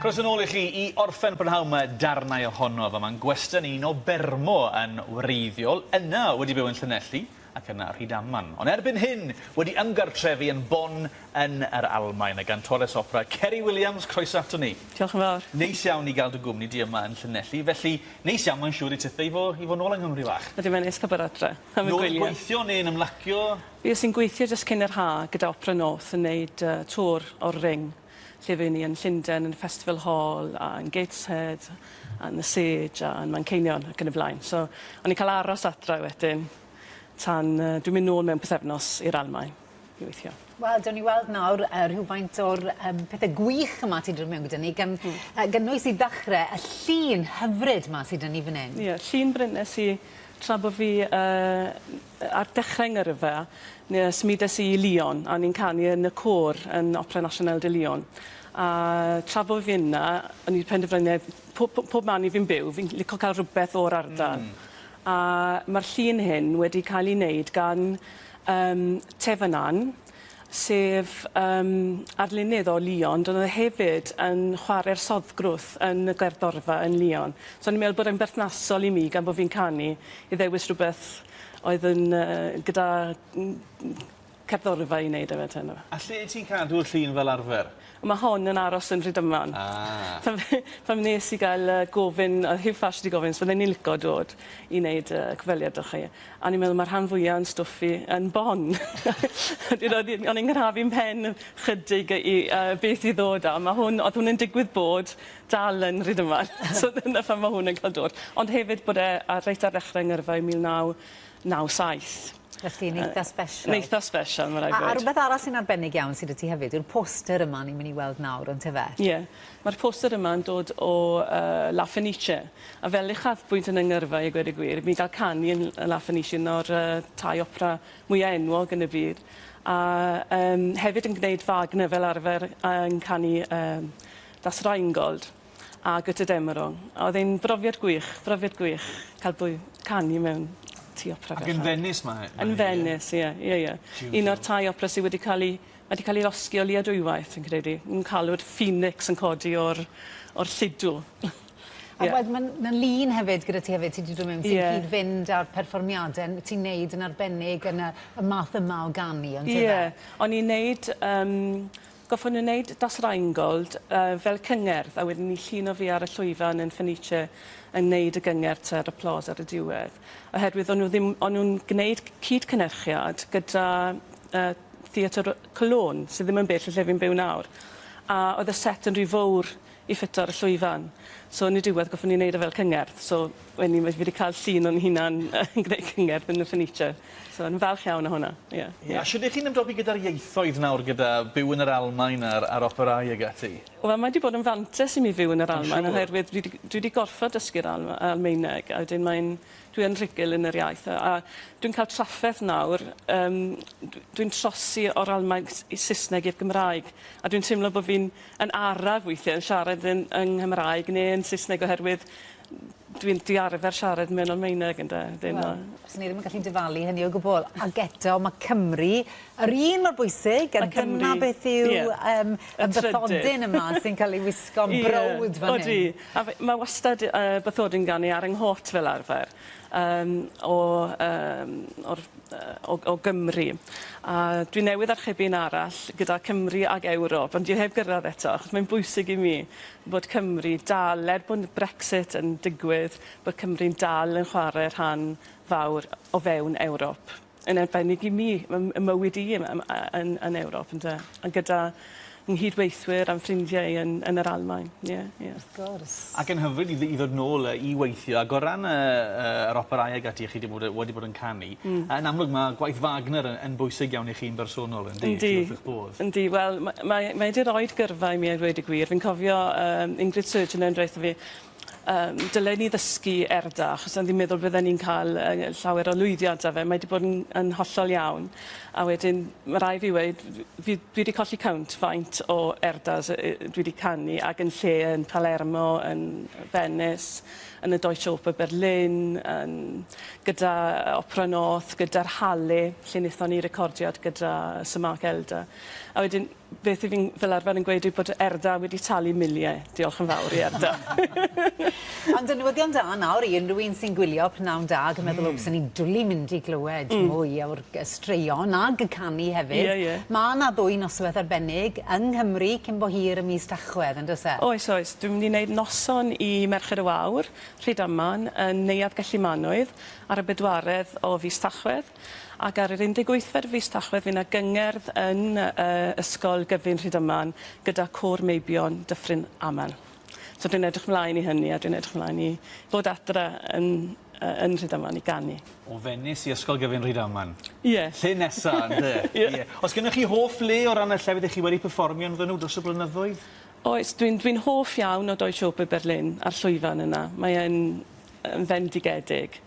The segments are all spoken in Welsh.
Croeso nôl i chi i orffen prynhawn 'ma darnau ohonof a ma'n gwestiwn un o Bermo yn wreiddiol, yna wedi byw yn Llanelli ac yna Rhydaman. Ond erbyn hyn wedi ymgartrefu yn Bonn yn yr Almaen. Y gantores opera Ceri Williams, croeso ato ni. Diolch yn fawr. Neis iawn i gael dy gwmni di yma yn Llanelli, felly neis iawn mae'n siŵr i tithe i fo' i fo' nôl yng Nghymru fach. Ydi mae'n neis cael bod adre am y gwylie. Nôl yn gweithio neu'n ymlacio? Fues i'n gweithio jyst cyn yr ha gyda Opera North yn neud yy tour o'r Ring. lle fuon ni yn Llundain yn y Festival Hall a yn Gateshead a yn y Sage a yn Manceinion ac yn y blaen. So o'n i'n ca'l aros adre wedyn tan yy dwi'n mynd nôl mewn pythefnos i'r Almaen i weithio. Wel dewn ni weld nawr yy rhywfaint o'r yym pethe gwych yma ti 'di dod mewn gyda ni gan... Hmm. ...yy gynnwys i ddechre y llun hyfryd 'ma sy 'da ni fyn 'yn. Ie llun brynes i tra bo' fi yy Ar dechrau 'ngyrfa, ne- symudes i i Lyon a o'n i'n canu yn y côr yn Opera Nationale de Lyon. A tra bo' fi yna, o'n i 'di penderfynu pob po- pob man i fi'n byw, fi'n lico ca'l rwbeth o'r ardal. Hmm. A ma'r llun hyn wedi cael 'i neud gan yym Thévenin sef yym arlunydd o Lyon, ond o'dd e hefyd yn chware'r soddgrwth yn y gerddorfa yn Lyon. So o'n i'n meddwl bod e'n berthnasol i mi gan bo' fi'n canu i ddewis rwbeth oedd yn yy gyda cerddorfa i wneud efo te yndyfe. A lle 'yt ti'n cadw'r llun fel arfer? Ma' hon yn aros yn Rhydyman. Ah. Pan pan wnes i gael yy gofyn o'dd Huw Ffash 'di gofyn os fydden i'n lico dod i neud yy cyfweliad 'da chi a o'n i'n meddwl ma' rhan fwya o'n stwff i yn Bonn. Wedyn o'n i'n o'n i'n crafu'n pen chydig yy i yy beth i ddod â ma' hwn o'dd hwn yn digwydd bod dal yn Rhydyman so dyna pham ma' hwn yn ca'l dod. Ond hefyd bod e ar reit ar ddechre 'ngyrfa i 1997. Felly yn eitha sbesial. Yn eitha sbesial ma' raid gweud. A rwbeth arall sy'n arbennig iawn sy 'da ti hefyd yw'r poster yma ni'n myn' i weld nawr on'd yfe? Ie. Ma'r poster yma yn dod o yy La Fenice. A fel uchafbwynt yn 'y ngyrfa i a gweud y gwir, fi'n ga'l canu yn La Fenice un o'r yy tai opera mwya enwog yn y byd. A yym hefyd yn gneud Wagner fel arfer a yn canu yym Das Rheingold a Götterdämmerung. A o'dd e'n brofiad gwych, brofiad gwych ca'l bwy- canu mewn tŷ opera fel 'a. Ac yn Venice mae mae Yn Venice ie ie ie. Un o'r tai opera sy wedi ca'l 'i Mae 'di cael ei losgi o leia dwywaith fi'n credu. Nw'n calw'r Phoenix yn codi o'r o'r lludw. A wed ma'n ma' lun hefyd gyda ti hefyd ti 'di dod mewn sy'n cyd-fynd â'r perfformiade ti'n neud yn arbennig yn y y math yma o ganu on'd yfe? Ie. O'n i'n neud yym goffon nw neud Das Rheingold yy fel cyngerdd a wedyn 'ny llun o fi ar y llwyfan yn Fenice yn neud y gyngerdd te a'r applause ar y diwedd. Oherwydd o'n nw ddim o'n nw'n gneud cyd-cynyrchiad gyda yy Theatr Cologne, sydd ddim yn bell o lle fi'n byw nawr. A oedd y set yn rhy fowr i ffito ar y llwyfan. So yn y diwedd goffon ni neud e fel cyngerdd. So wen i fi 'di ca'l llun o'n hunan yn gneud cyngerdd yn y Fenice. So o'n falch iawn o hwnna. Ie. Ie. A shwd 'ych chi'n ymdopi gyda'r ieithoedd nawr gyda byw yn yr Almaen a'r a'r operâu ag ati? Wel mae 'di bod yn fantes i mi fyw yn yr Almaen oherwydd dwi 'di dwi 'di gorffod dysgu'r Alma- Almaeneg a wedyn mae'n Dwi yn rhugl yn yr iaith a a dwi'n cael trafferth nawr yym dwi'n trosi o'r Almaen i Saesneg i'r Gymraeg a dwi'n teimlo bo' fi'n yn araf weithie yn siarad yn yng Nghymraeg ne' yn Saesneg oherwydd dwi'n 'di arfer siarad mewn Almaeneg ynde wedyn Wel, swn i ddim yn gallu dyfalu hynny o gwbwl. Ag eto ma' Cymru yr un mor bwysig a dyna beth yw yym y bathodyn yma sy'n cael ei wisgo'n browd fan hyn. Odi. A fe- ma' wastad yy bathodyn gan i ar 'yng nghot fel arfer yym o yym o'r yy o o Gymru. A dwi newydd archebu un arall gyda Cymru ag Ewrop ond dyw e heb gyrradd eto achos mae'n bwysig i mi bod Cymru dal er bod Brexit yn digwydd bod Cymru'n dal yn chware rhan fawr o fewn Ewrop. Yn arbennig i mi, 'y 'y mywyd i yn yn yn Ewrop ynde? A gyda 'nghydweithwyr a'n ffrindiau yn yn yr Almaen. Ie, ie. Wrth gwrs. Ac yn hyfryd i i ddod nôl yy i weithio ag o ran y yy yr operâu ag ati 'ych chi 'di bod yy wedi bod yn canu... Hmm. ...yn amlwg ma' gwaith Wagner yn yn bwysig iawn i chi'n bersonol yndi? Yndi. Chi wrth 'ych bodd. Yndi wel ma' mae mae 'di roid gyrfa i mi a dweud y gwir. Fi'n cofio yym Ingrid Surgeon yn dweutho fi Dylen ni ddysgu Erda, achos o'n i'n meddwl bydden ni'n cael llawer o lwyddiant 'da fe. Mae 'di bod yn hollol iawn. A wedyn, ma' rai' fi weud, fi dwi 'di colli count faint o Erdas dwi 'di canu ac yn lle yn Palermo, yn Venice, yn y Deutsche Oper Berlin, yn gyda Opera North, gyda'r Halle, lle wnaethon ni recordiad gyda Sir Mark Elder. A wedyn, beth 'yf fi'n fel arfer yn gweud yw bod Erda wedi talu miliau. Diolch yn fawr i Erda. Ond y newyddion da nawr i unrhyw un sy'n gwylio pnawn da ac yn meddwl o byswn i'n dwli mynd i glywed mwy o'r straeon ag y canu hefyd. Ie ie. Ma' 'na ddwy nosweth arbennig yng Nghymru cyn bo hir ym mis Tachwedd on'd o's e? Oes oes, dwi'n mynd i wneud noson i Merched y Wawr, Rhydaman, yn Neuadd Gellimanwydd ar y bedwaredd o fis Tachwedd. Ac ar yr 18fed fis Tachwedd fydd 'na gyngerdd yn Ysgol Gyfun Rhydyman gyda Côr Meibion Dyffryn Aman. So dwi'n edrych mlaen i hynny a dwi'n edrych mlaen i fod adre yn yn Rhydaman i ganu. O Fenis i Ysgol Gyfun Rhydaman. Ie. Lle nesa ynde? Ie. Ie. O's gennych chi hoff le o ran y llefydd 'ych chi wedi perfformio ynddyn nhw dros y blynyddoedd? Oes, dwi'n dwi'n hoff iawn o Deutsche Oper Berlin a'r llwyfan yna. Mae e'n yn fendigedig.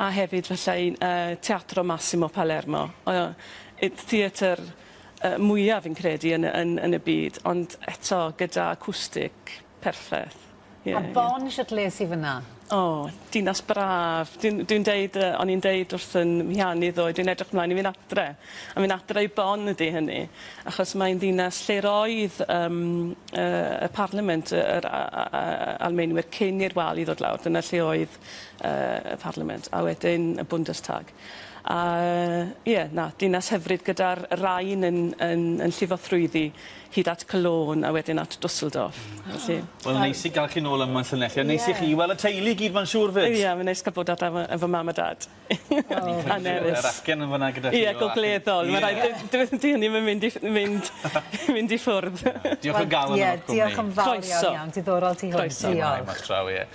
A hefyd falle un Teatro Massimo Palermo. Theatr mwyaf fi'n credu yn yn yn y byd, ond eto gyda acwstic perffeth. Ie. A Bonn shwt le sy fyn 'na? O, dinas braf. Dwi'n dwi'n deud o'n i'n deud wrth 'yn mhianu ddoe, dwi'n edrych mlaen i fynd adre. A mynd adre i Bonn ydi hynny, achos mae'n ddinas lle roedd yym y Parliament yr Almaenwyr cyn i'r wal i ddod lawr. Dyna lle oedd y Parliament, a wedyn y Bundestag. A ie, na, dinas hyfryd gyda'r Rhein yn yn yn llifo thrwyddi hyd at Cologne a wedyn at Dusseldorf. Felly... Wel neis i ga'l chi nôl yma yn Llanelli a neis i chi weld y teulu i gyd ma'n siŵr 'fyd. Ie ma'n neis ca'l bod adre efo efo mam a dad. A Nerys. Yr acen yn fynna gyda chi. Ie gogleddol. Ma' raid 'di hynny 'im yn mynd i mynd mynd i ffwrdd. Diolch o galon am 'ych cwmni. Diolch yn fawr iawn iawn. Diddorol tu hwnt. Croeso. Diolch. Mas draw ie.